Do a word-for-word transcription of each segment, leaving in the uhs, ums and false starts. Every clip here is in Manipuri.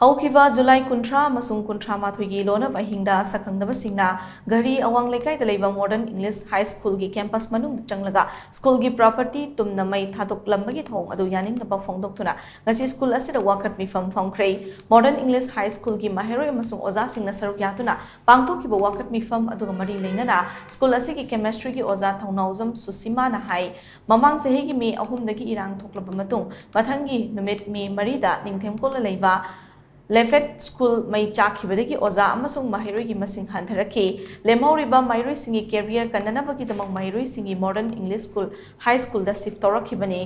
ꯍꯧꯈꯤꯕ ꯖꯨꯂꯥꯏ ꯀꯨꯟꯊ꯭ꯔꯥ ꯑꯃꯁꯨꯡ ꯀꯨꯟꯊ꯭ꯔꯥ ꯃꯥꯊꯣꯏꯒꯤ ꯂꯣꯟꯅꯕ ꯑꯍꯤꯡꯗ ꯁꯛꯈꯪꯗꯕꯁꯤꯡꯅ ꯘꯔꯤ ꯑꯋꯥꯡ ꯂꯩꯀꯥꯏꯗ ꯂꯩꯕ ꯃꯣꯗꯔꯟ ꯏꯪꯂꯤꯁ ꯍꯥꯏ ꯁ꯭ꯀꯨꯜꯒꯤ ꯀꯦꯝꯄꯁ ꯃꯅꯨꯡꯗ ꯆꯪꯂꯒ ꯁ꯭ꯀꯨꯜꯒꯤ ꯄ꯭ꯔꯣꯄꯔꯇꯤ ꯇꯨꯝꯅ ꯃꯩ ꯊꯥꯗꯣꯛꯂꯝꯕꯒꯤ ꯊꯧꯑꯣꯡ ꯑꯗꯨ ꯌꯥꯅꯤꯡꯗꯕ ꯐꯣꯡꯗꯣꯛꯇꯨꯅ ꯉꯁꯤ ꯁ꯭ꯀꯨꯜ ꯑꯁꯤꯗ ꯋꯥꯀꯠ ꯃꯤꯐꯝ ꯐꯝꯈ꯭ꯔꯦ꯫ ꯃꯣꯗꯔꯟ ꯏꯪꯂꯤꯁ ꯍꯥꯏ ꯁ꯭ꯀꯨꯜꯒꯤ ꯃꯍꯩꯔꯣꯏ ꯑꯃꯁꯨꯡ ꯑꯣꯖꯥꯁꯤꯡꯅ ꯁꯔꯨꯛ ꯌꯥꯗꯨꯅ ꯄꯥꯡꯊꯣꯛꯈꯤꯕ ꯋꯥꯀꯠ ꯃꯤꯐꯝ ꯑꯗꯨꯒ ꯃꯔꯤ ꯂꯩꯅꯅ ꯁ꯭ꯀꯨꯜ ꯑꯁꯤꯒꯤ ꯀꯦꯃꯦꯁꯇ꯭ꯔꯤꯒꯤ ꯑꯣꯖꯥ ꯊꯧꯅꯥꯎꯖꯝ ꯁꯨꯁꯤꯃꯥꯅ ꯍꯥꯏ, ꯃꯃꯥꯡ ꯆꯍꯤꯒꯤ ꯃꯦ ꯑꯍꯨꯝꯗꯒꯤ ꯏꯔꯥꯡ ꯊꯣꯛꯂꯕ ꯃꯇꯨꯡ ꯃꯊꯪꯒꯤ ꯅꯨꯃꯤꯠ ꯃꯦ ꯃꯔꯤꯗ ꯅꯤꯡꯊꯦꯝꯀꯣꯜꯗ ꯂꯩꯕ ꯂꯦꯐꯦꯠ ꯁ꯭ꯀꯨꯜ ꯃꯩ ꯆꯥꯛꯈꯤꯕꯗꯒꯤ ꯑꯣꯖꯥ ꯑꯃꯁꯨꯡ ꯃꯍꯩꯔꯣꯏꯒꯤ ꯃꯁꯤꯡ ꯍꯟꯊꯔꯛꯈꯤ꯫ ꯂꯦꯝꯍꯧꯔꯤꯕ ꯃꯍꯩꯔꯣꯏꯁꯤꯡꯒꯤ ꯀꯦꯔꯤꯌꯔ ꯀꯟꯅꯅꯕꯒꯤꯗꯃꯛ ꯃꯍꯩꯔꯣꯏꯁꯤꯡꯒꯤ ꯃꯣꯗꯔꯟ ꯏꯪꯂꯤꯁ ꯁ꯭ꯀꯨꯜ ꯍꯥꯏ ꯁ꯭ꯀꯨꯜꯗ ꯁꯤꯐ ꯇꯧꯔꯛꯈꯤꯕꯅꯤ꯫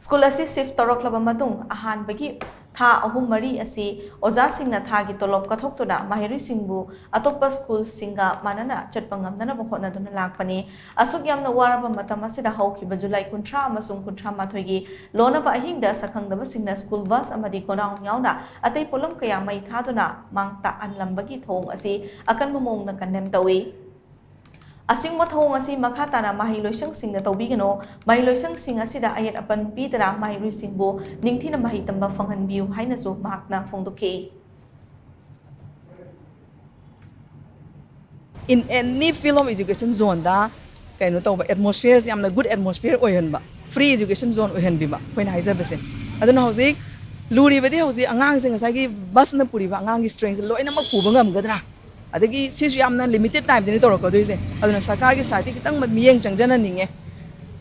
ꯁ꯭ꯀꯨꯜ ꯑꯁꯤ ꯁꯤꯐ ꯇꯧꯔꯛꯂꯕ ꯃꯇꯨꯡ ꯑꯍꯥꯟꯕꯒꯤ ꯊꯥ ꯑꯍꯨꯝ ꯃꯔꯤ ꯑꯁꯤ ꯑꯣꯖꯥꯁꯤꯡꯅ ꯊꯥꯒꯤ ꯇꯣꯂꯣꯞ ꯀꯠꯊꯣꯛꯇꯨꯅ ꯃꯍꯩꯔꯣꯏꯁꯤꯡꯕꯨ ꯑꯇꯣꯞꯄ ꯁ꯭ꯀꯨꯜꯁꯤꯡꯒ ꯃꯥꯟꯅꯅ ꯆꯠꯄ ꯉꯝꯅꯅꯕ ꯍꯣꯠꯅꯗꯨꯅ ꯂꯥꯛꯄꯅꯤ꯫ ꯑꯁꯨꯛ ꯌꯥꯝꯅ ꯋꯥꯔꯕ ꯃꯇꯝ ꯑꯁꯤꯗ ꯍꯧꯈꯤꯕ ꯖꯨꯂꯥꯏ ꯀꯨꯟꯊ꯭ꯔꯥ ꯑꯃꯁꯨꯡ ꯀꯨꯟꯊ꯭ꯔꯥ ꯃꯥꯊꯣꯏꯒꯤ ꯂꯣꯟꯅꯕ ꯑꯍꯤꯡꯗ ꯁꯛꯈꯪꯗꯕꯁꯤꯡꯅ ꯁ꯭ꯀꯨꯜ ꯕꯁ ꯑꯃꯗꯤ ꯒꯣꯗꯥꯎꯟ ꯌꯥꯎꯅ ꯑꯇꯩ ꯄꯣꯠꯂꯝ ꯀꯌꯥ ꯃꯩ ꯊꯥꯗꯨꯅ ꯃꯥꯡ ꯇꯥꯛꯍꯟꯂꯝꯕꯒꯤ ꯊꯧꯑꯣꯡ ꯑꯁꯤ ꯑꯀꯟꯕ ꯃꯑꯣꯡꯗ ꯀꯟꯗꯦꯝ ꯇꯧꯏ꯫ ꯑꯁꯤꯒꯨꯝꯕ ꯊꯧꯑꯣꯡ ꯑꯁꯤ ꯃꯈꯥ ꯇꯥꯅ ꯃꯍꯩ ꯂꯣꯏꯁꯪꯁꯤꯡꯗ ꯇꯧꯕꯤꯒꯅꯨ꯫ ꯃꯍꯩ ꯂꯣꯏꯁꯪꯁꯤꯡ ꯑꯁꯤꯗ ꯑꯌꯦꯠ ꯑꯄꯟ ꯄꯤꯗꯅ ꯃꯍꯩꯔꯣꯏꯁꯤꯡꯕꯨ ꯅꯤꯡꯊꯤꯅ ꯃꯍꯩ ꯇꯝꯕ ꯐꯪꯍꯟꯕꯤꯌꯨ ꯍꯥꯏꯅꯁꯨ ꯃꯍꯥꯛꯅ ꯐꯣꯡꯗꯣꯛꯈꯤ꯫ In any field of education zoneꯗ ꯀꯩꯅꯣ ꯇꯧꯕ, ꯑꯦꯠꯃꯣꯁꯐꯤꯌꯔꯁꯦ ꯌꯥꯝꯅ ꯒꯨꯗ ꯑꯦꯠꯃꯣꯁꯐꯤꯌꯔ ꯑꯣꯏꯍꯟꯕ, ꯐ꯭ꯔꯤ ꯑꯦꯖꯨꯀꯦꯁꯟ ꯖꯣꯟ ꯑꯣꯏꯍꯟꯕꯤꯕ ꯑꯩꯈꯣꯏꯅ ꯍꯥꯏꯖꯕꯁꯦ꯫ ꯑꯗꯨꯅ ꯍꯧꯖꯤꯛ ꯂꯨꯔꯤꯕꯗꯤ ꯍꯧꯖꯤꯛ ꯑꯉꯥꯡꯁꯦ ꯉꯁꯥꯏꯒꯤ ꯕꯁꯅ ꯄꯨꯔꯤꯕ ꯑꯉꯥꯡꯒꯤ ꯁ꯭ꯇꯔꯦꯡꯁꯦ ꯂꯣꯏꯅꯃꯛ ꯄꯨꯕ ꯉꯝꯒꯗ꯭ꯔꯥ, ꯑꯗꯒꯤ ꯁꯤꯁꯨ ꯌꯥꯝꯅ ꯂꯤꯃꯤꯇꯦꯠ ꯇꯥꯏꯝꯗꯅꯤ ꯇꯧꯔꯛꯀꯗꯣꯏꯁꯦ꯫ ꯑꯗꯨꯅ ꯁꯔꯀꯥꯔꯒꯤ ꯁꯥꯏꯠꯇꯒꯤ ꯈꯤꯇꯪ ꯃꯤꯠꯌꯦꯡ ꯆꯪꯖꯅꯅꯤꯡꯉꯦ꯫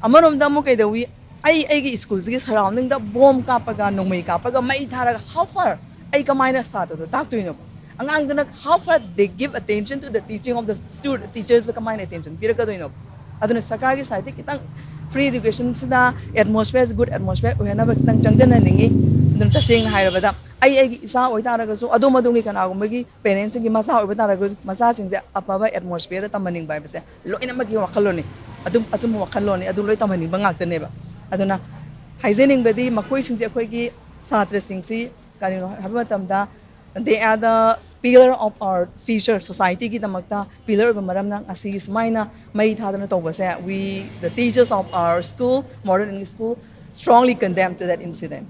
ꯑꯃꯔꯣꯝꯗ ꯑꯃꯨꯛ ꯀꯩꯗꯧꯋꯤ, ꯑꯩ ꯑꯩꯒꯤ ꯁ꯭ꯀꯨꯜꯁꯤꯒꯤ ꯁꯔꯥꯎꯟꯗꯤꯡꯗ ꯕꯣꯝ ꯀꯥꯞꯄꯒ, ꯅꯣꯡꯃꯩ ꯀꯥꯞꯄꯒ, ꯃꯩ ꯊꯥꯔꯒ how far ꯑꯩ ꯀꯃꯥꯏꯅ ꯁꯥꯇ꯭ꯔꯗꯣ ꯇꯥꯛꯇꯣꯏꯅꯣ? ꯑꯉꯥꯡꯗꯨꯅ how far they give attention to the teaching of the student, teachersꯗ ꯀꯃꯥꯏꯅ ꯑꯦꯇꯦꯟꯁꯟ ꯄꯤꯔꯛꯀꯗꯣꯏꯅꯣ? ꯑꯗꯨꯅ ꯁꯔꯀꯥꯔꯒꯤ ꯁꯥꯏꯠꯇꯒꯤ ꯈꯤꯇꯪ ꯐ꯭ꯔꯤ ꯑꯦꯖꯨꯀꯦꯁꯟꯁꯤꯗ ꯑꯦꯠꯃꯣꯁꯐꯤꯌꯔꯁꯤ ꯒꯨꯗ ꯑꯦꯠꯃꯣꯁꯐꯤꯌꯔ ꯑꯣꯏꯍꯟꯅꯕ ꯈꯤꯇꯪ ꯆꯪꯖꯅꯅꯤꯡꯉꯤ꯫ ꯑꯗꯨꯅ ꯇꯁꯦꯡꯅ ꯍꯥꯏꯔꯕꯗ ꯑꯩ ꯑꯩꯒꯤ ꯏꯆꯥ ꯑꯣꯏꯇꯥꯔꯒꯁꯨ ꯑꯗꯣꯝ ꯑꯗꯣꯝꯒꯤ ꯀꯅꯥꯒꯨꯝꯕꯒꯤ ꯄꯦꯔꯦꯟꯁꯤꯡꯒꯤ ꯃꯆꯥ ꯑꯣꯏꯕ ꯇꯥꯔꯒꯁꯨ ꯃꯆꯥꯁꯤꯡꯁꯦ ꯑꯐꯕ ꯑꯦꯠꯃꯣꯁꯐꯤꯌꯔꯗ ꯇꯝꯍꯟꯅꯤꯡꯕ ꯍꯥꯏꯕꯁꯦ ꯂꯣꯏꯅꯃꯛꯀꯤ ꯋꯥꯈꯜꯂꯣꯟꯅꯤ꯫ ꯑꯗꯨꯝ ꯑꯆꯨꯝꯕ ꯋꯥꯈꯜꯂꯣꯟꯅꯤ꯫ ꯑꯗꯨ ꯂꯣꯏ ꯇꯝꯍꯟꯅꯤꯡꯕ ꯉꯥꯛꯇꯅꯦꯕ꯫ ꯑꯗꯨꯅ ꯍꯥꯏꯖꯅꯤꯡꯕꯗꯤ ꯃꯈꯣꯏꯁꯤꯡꯁꯦ ꯑꯩꯈꯣꯏꯒꯤ ꯁꯥꯇ꯭ꯔꯁꯤꯡꯁꯤ ꯀꯔꯤꯅꯣ ꯍꯥꯏꯕ ꯃꯇꯝꯗ they are the pillar of our future, societyꯒꯤꯗꯃꯛꯇ ꯄꯤꯂꯔ ꯑꯣꯏꯕ ꯃꯔꯝꯅ ꯉꯁꯤꯒꯤ ꯁꯨꯃꯥꯏꯅ ꯃꯩ ꯊꯥꯗꯅ ꯇꯧꯕꯁꯦ, we the teachers of our school, Modern English School, strongly condemn to that incident.